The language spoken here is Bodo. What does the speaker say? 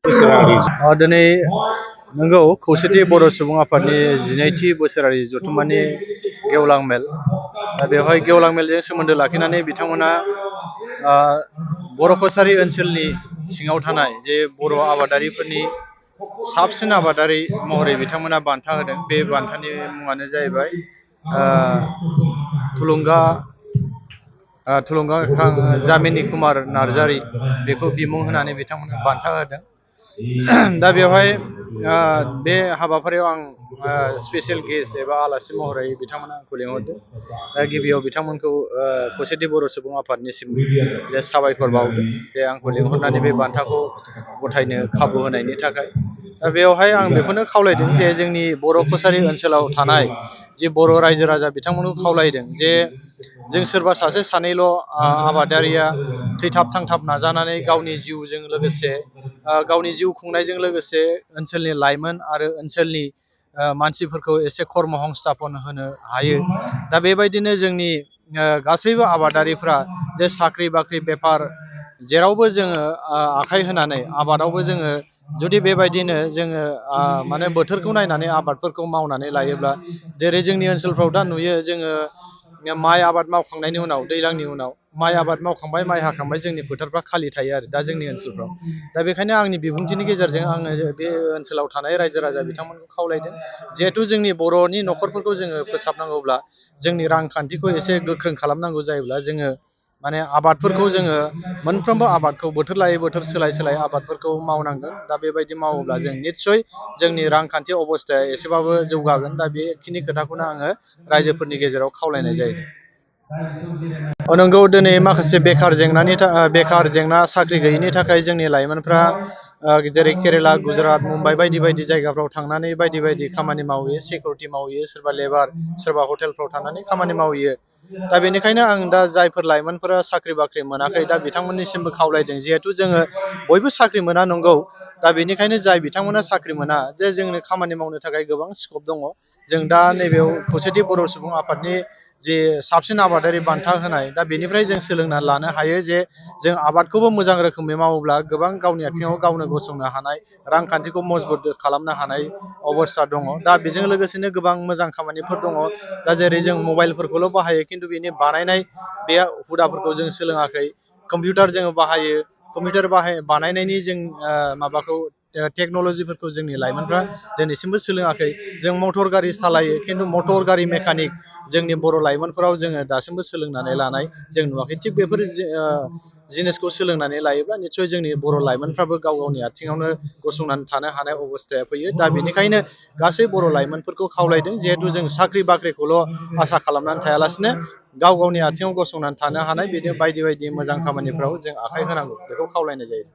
बोसोरारि दिनै नंगौ खौसेथि बर' सुबुं आफादनि 12थि बोसोरारि जथुम्मानि गेवलां मेल। बेवहाय गेवलां मेलजों सोमोन्दो लाखिनानै बिथांमोना बर' कछारी ओनसोलनि सिङाव थानाय जे बर' आबादारिफोरनि साबसिन आबादारि महरै बिथांमोना बान्था होदों। बे बान्थानि मुङानो जाहैबाय थुलुंगाखां जामिनी कुमार नार्जारी, बेखौ बिमुं होनानै बिथांमोना बान्था होदों। दा बेवहाय बे हाबाफारियाव आं स्पेसियेल गेस्ट एबा आलासि महरै बिथांमोना आंखौ लेंहरदों। दा गिबियाव बिथांमोनखौ खौसेथि बर' सुबुं आफादनिसिम जे साबायखर बावदों जे आंखौ लेंहरनानै बे बान्थाखौ गथायनो खाबु होनायनि थाखाय। दा बेवहाय आं बेखौनो खावलायदों जे जोंनि बर' कछारी ओनसोलाव थानाय जे बर' रायजो राजा बिथांमोनखौ खावलायदों जे जों सोरबा सासे सानैल' आबादारिया थैथाब थांथाब नाजानानै गावनि जिउजों लोगोसे गावनि जिउ खुंनायजों लोगोसे ओनसोलनि लाइमोन आरो ओनसोलनि मानसिफोरखौ एसे कर्म संस्थापन होनो हायो। दा बेबायदिनो जोंनि गासैबो आबादारिफ्रा जे साख्रि बाख्रि बेफार जेरावबो जोङो आखाइ होनानै आबादावबो जोङो जुदि बेबायदिनो जोङो माने बोथोरखौ नायनानै आबादफोरखौ मावनानै लायोब्ला, जेरै जोंनि ओनसोलफ्राव दा नुयो जोङो माइ आबाद मावखांनायनि उनाव दैज्लांनि उनाव माइ आबाद मावखांबाय, माइ हाखांबाय, जोंनि फोथारफ्रा खालि थायो आरो दा जोंनि ओनसोलफ्राव। दा बेखायनो आंनि बिबुंथिनि गेजेरजों आङो बे ओनसोलाव थानाय रायजो राजा बिथांमोनखौ खावलायदों, जिहेथु जोंनि बर'नि न'खरफोरखौ जोङो फोसाबनांगौब्ला, जोंनि रांखान्थिखौ एसे गोख्रों खालामनांगौ जायोब्ला जोङो माने आबादफोरखौ जोङो मोनफ्रोमबो आबादखौ बोथोर लायै बोथोर सोलाय सोलाय आबादफोरखौ मावनांगोन। दा बेबायदि मावोब्ला जों निस्सय जोंनि रांखान्थि अबस्थाया एसेबाबो जौगागोन। दा बेखिनि खोथाखौनो आङो रायजोफोरनि गेजेराव खावलायनाय जायो। नंगौ, दिनै माखासे बेखार जेंना साख्रि गैयिनि थाखाय जोंनि लाइमोनफ्रा जेरै केरेला, गुजरात, मुम्बाइ बायदि बायदि जायगाफ्राव थांनानै बायदि बायदि खामानि मावहैयो, सिकिउरिटि मावहैयो, सोरबा लेबार, सोरबा हटेलफ्राव थानानै खामानि मावहैयो। दा बेनिखायनो आं दा जायफोर लाइमोनफोरा साख्रि बाख्रि मोनाखै, दा बिथांमोननिसिमबो खावलायदों, जिहेथु जोङो बयबो साख्रि मोना नंगौ। दा बेनिखायनो जाय बिथांमोना साख्रि मोना, जे जोंनो खामानि मावनो थाखाय गोबां स्कप दङ। जों दा नैबेयाव खौसेथि बर' सुबुं आफादनि जे साबसिन आबादारि बान्था होनाय, दा बेनिफ्राय जों सोलोंना लानो हायो जे जों आबादखौबो मोजां रोखोमै मावोब्ला गोबां गावनि आथिङाव गावनो गसंनो हानाय, रांखान्थिखौ मजबुत खालामनो हानाय अबस्था दङ। दा बेजों लोगोसेनो गोबां मोजां खामानिफोर दङ। दा जेरै जों मबाइलफोरखौल' बाहायो, खिन्थु बेनि बानायनाय बे हुदाफोरखौ जों सोलोङाखै। कम्पिउटार जोङो बाहायो, कम्पिउटार बानायनायनि जों माबाखौ टेक्न'लजिफोरखौ जोंनि लाइमोनफ्रा दिनैसिमबो सोलोङाखै। जों मटर गारि सालायो, खिन्थु मटर गारि मेकानिक जोंनि बर' लाइमोनफोराव जोङो दासिमबो सोलोंनानै लानाय जों नुवाखै। थिग बेफोर जिनिसखौ सोलोंनानै लायोब्ला निस्सय जोंनि बर' लाइमोनफ्राबो गाव गावनि आथिङावनो गसंनानै थानो हानाय अबस्थाया फैयो। दा बेनिखायनो गासै बर' लाइमोनफोरखौ खावलायदों, जिहेथु जों साख्रि बाख्रिखौल' आसा खालामनानै थायालासिनो गाव गावनि आथिङाव गसंनानै थानो हानाय बिदिनो बायदि बायदि मोजां खामानिफ्राव जों आखाइ होनांगौ, बेखौ खावलायनाय जायो।